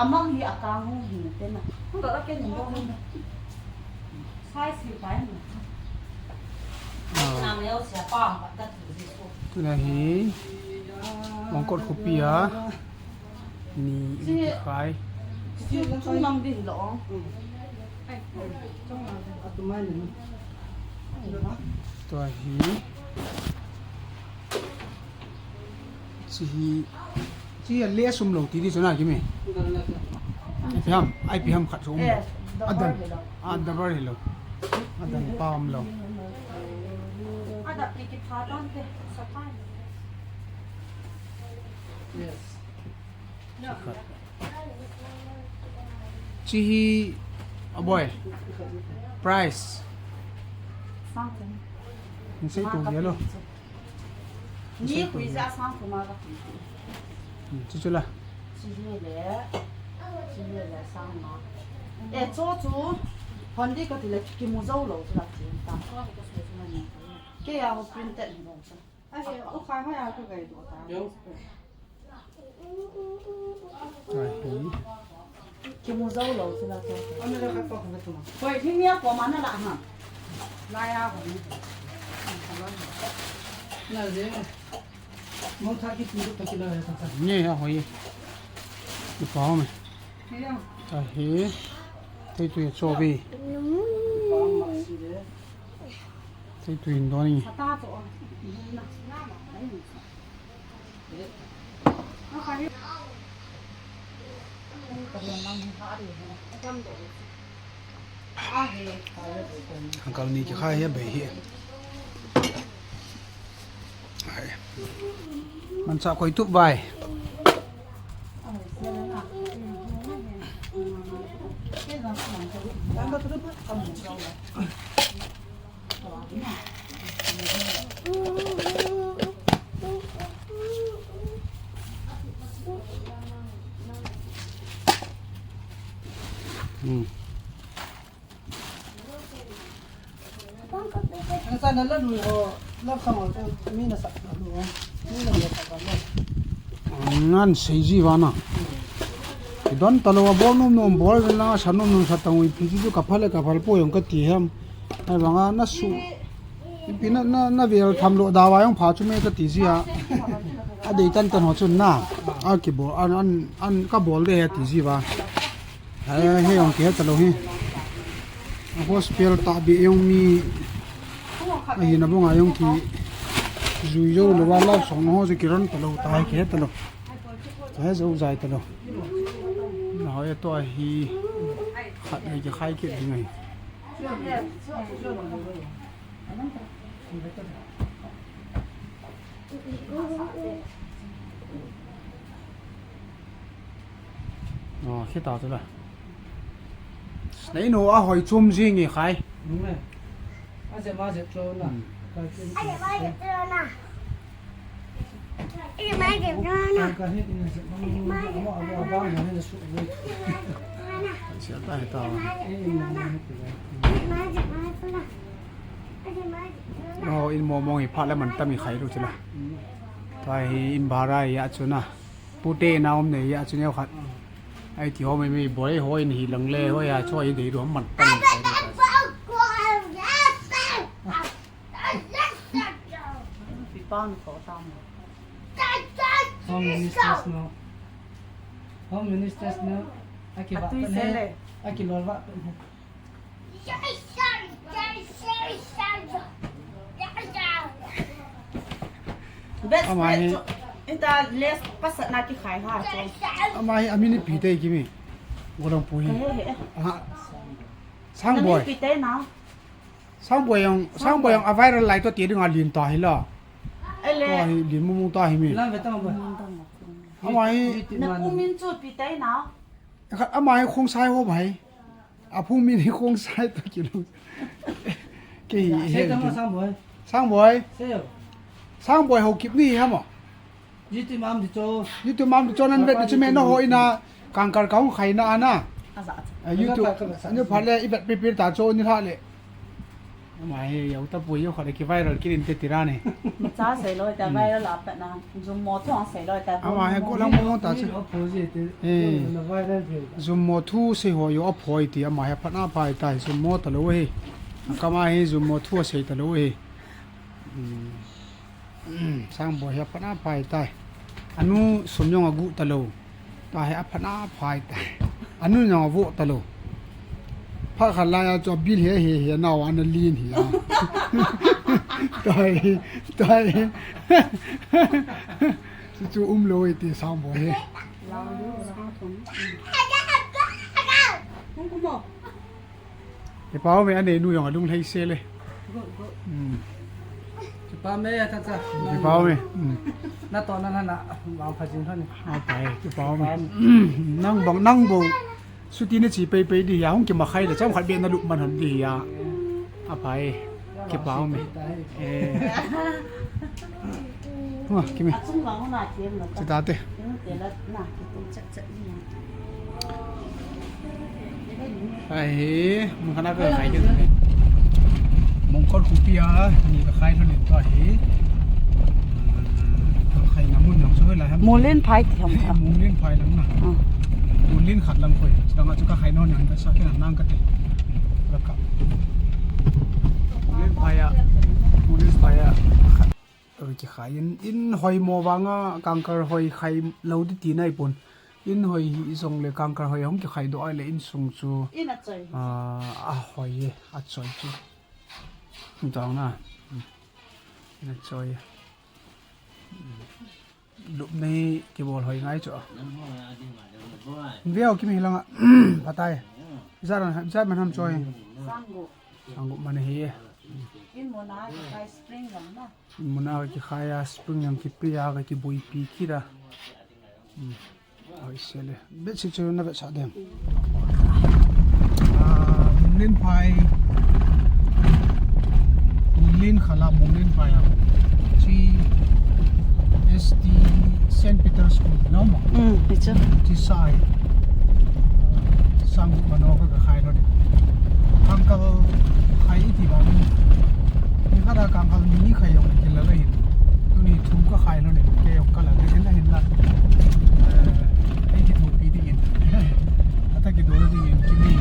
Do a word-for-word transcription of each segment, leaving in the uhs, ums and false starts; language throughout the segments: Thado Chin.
Amang hi akang hung hin te na. Hung ka ken ni bong hin. Size hi pai ni. Ah. Na me o sia pa ma ta tu ji ko. Tuna hi Mongkot khopi a ni in kikhai. Chu chung lam din lo. Tua hi. Chi hi, chi hi a le sum lo ti di chu na ki me. Ai pi ham, ai pi ham khat sum. Eh, a dan, double hi lo. A dan hi lo. A dan pa um lo. A da pi ki pha tan te, sa pa. Yes. Chi hi, a boy. Price. Sang thum. Ni sei tu dia lo. Ni kui ja sang thum a ka. Hmm, chu chu la. Chi hi le. Chi hi le sang ma. E cho chu. Hon di ka ti le ki mu zo lo chu la chi ta. Ke ya ho printed ni lo chu. Ahi, u khai hoi a ka gai do ta. Ahi. Ki mu zo lo chu la chu. Hoi, ni nia ko ma na la ha. La ya ko ni. Na je. Mo tha ki tu ta ki la ya ta. Ni ya hoi. Ni pa me. Ahi. Thei tu ya cho bi. Thei tu in do ni. Hangkal ni kikhai hi bei hi. Ai. Mancha koi tup vai. Hmm. Nasa na la lui ho, la khang ho, mi na sa na lui ho, mi na ya sa na. Ngan sei ji va na. Ki don ta lo a bol nom nom bol la sa nom nom sa tang ui pi ji ju ka phal le ka phal po jong ka ti hem. Ai vang a na su. Ipi na, na, na vel tham lo da va jong pha chu me ka ti ji a. A dei tan tan ho chun na. A ki bol, an, an, an ka bol de he ti ji va. He, he jong kihe ta lo hi. A gospel tahbeh jong mi. Ahi na bong a jong ki. Jui jo lo va love song ho chu ki ron ta lo ta he kihe ta lo. He jo jai ta lo. Na ho e to ahi. Khat ni kikhai kit ding ahi. Ồ, khi tao chứ là. Nãy nô a hỏi chôm gì nghỉ khai. Đúng rồi. Anh sẽ ba sẽ trôi nè. Ừ. Cái cái Ai, mai dep na. Ai, mai dep na. Cái cái hết nè, sẽ ba ba ba ba ba ba ba ba. Sẽ ta hết tao. Ai, mai dep na. Ai, mai dep na. Ai, mai dep na. Oh, in mo mo hi pha le man tam i khai ru chila. Tua hi in bara ya chu na. Pute na om ne ya chu neo khat. Ai ti ho mai mai boi ho in hi lang le ho ya chu hi dei ru man tam i khai ru ta. Pi pan ko tam. Home ministers no. Home ministers no. Aki ba. Atui pen se he. Le. Aki lol ba pen he. Best Ama hi friend chu, ita les pasat na kikhai ha chu. Ama hi amin ipi te kimi. Golong pu hi. He, he, he. Aha. Sangboi. Amin ipi te na. Sangboi jong, Sangboi jong a viral lai to ti ding a lin ta hi la. Ele. To hi lin mumung ta hi mi. Lam ve ta ma boi. Ama hi. Na pu min chu ipi te na. Khat ama hi Khongsai ho bai. A phung min hi Khongsai to kilo. Ke hi. Sei he ta ma ti. Sangboi. Sangboi. Sei yo. Sangboi ho kip ni ha mo. Jitu mam di cho. Jitu mam di cho nan vet ni chu me na ho ina kangkal ka hung khai na ana. Aza. A YouTube. Ka, ka, ka, ka, ka. Anu pha le i vet pi pi ta cho ni ha le. Ama hi, yau ta pui yau khat a ki viral kit in te tira ni. Cha sei loi ta viral a pat na. Zum mo thu sei loi ta. Ama hi ko lang mo ta che. Opposite. Eh. Na viral the. Zum mo thu sei ho yo aphoi ti ama hi phat na phai ta zum mo ta lo hi. Kama hi zum mo thu sei ta lo hi. Hmm. Sangboi hi aphat na phai tai. Anu sum jong agu ta lo. Ta hi aphat na phai tai. Anu jong avo ta lo. Phat khat lai a chu a bil hi hi hi nau ana lin hi a. Tai, tai. Chu chu um lo e ti Sangboi hi. Kipah me, anei nu jong alung lhai se le. Good, good. Hmm. Kipah me, Chacha. Kipah me. Hmm. Na to na na na, vang pha jing thon ni. Apai, kipah me. Kipah me. Hmm, nang bang, nang bo. Suti na chi pei pei di ya, hung kima khai le, cham khat be na lup man hon di ya. Apai, kipah me. Eh. Wah, kimi. Achung vang na ti em na ta. Chita te. Ti na te la na ki tum chak chak ni. Ahi, mung khana ka khai ke. Mung khot khupi a, ni ka khai lhon in tua hi. Ka khai na mun nang so la ham. Munglen phai ti ham. Munglen phai lang na. Ah. Munglen khat lang koi. Chang a chu ka khai no nang ka sa ke nang ka te. La ka. Munglen phai a. Munglen phai a. Oi, kikhai in, in hoi mo vanga kangkal hoi khai lo di ti nai pon. In hoi hi jong le kangkal hoi hung kikhai doh ai le in sung chu. In a choi. Ah, a hoi e, a choi chu. Tong na. In a choi. Lup nei kibol hoi ngai chu. Veo kimi langa. Patai. Zara, zara man ham choi. Sanggu. Sanggu man hi. In mo na, kai spring lam na. Muna ka kikhai a, spring jong kipe a, ka kibuipi kit a. Hmm. Hoi se le. Bedsheet chu na vetsah dem. Ah, Munglen phai. Munglen khala Munglen phai a. Chi S T Saint Peter School, no mo? Hmm, teacher. Chi sai. Sang mano ka khai lo ni. Kangkal khai ti ba ni. Ni khat a kangkal ni khai jong kila la hin. Tuni thum ka khai lo ni. Ke jong kala ke hin la hin la. Eh, ai ki thu pi ding in. Ata ki do ding in kimi.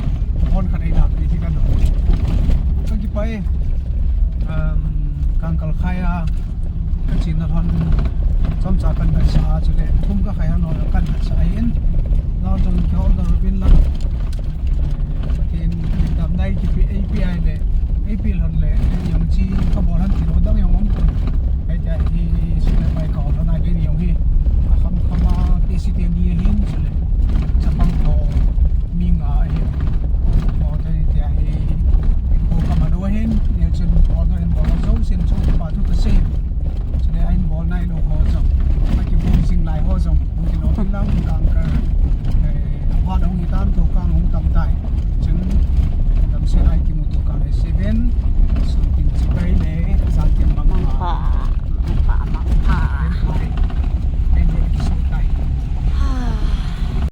Hon khat ai na pi ti ka do. Ka kipai. Um, kangkal khai a. Ka chin na hon. Chomcha kan bai sa chu le. Thum ka khai a no kan bai sa in. No jong ki hol da rubin la. Patin dam nai ki pi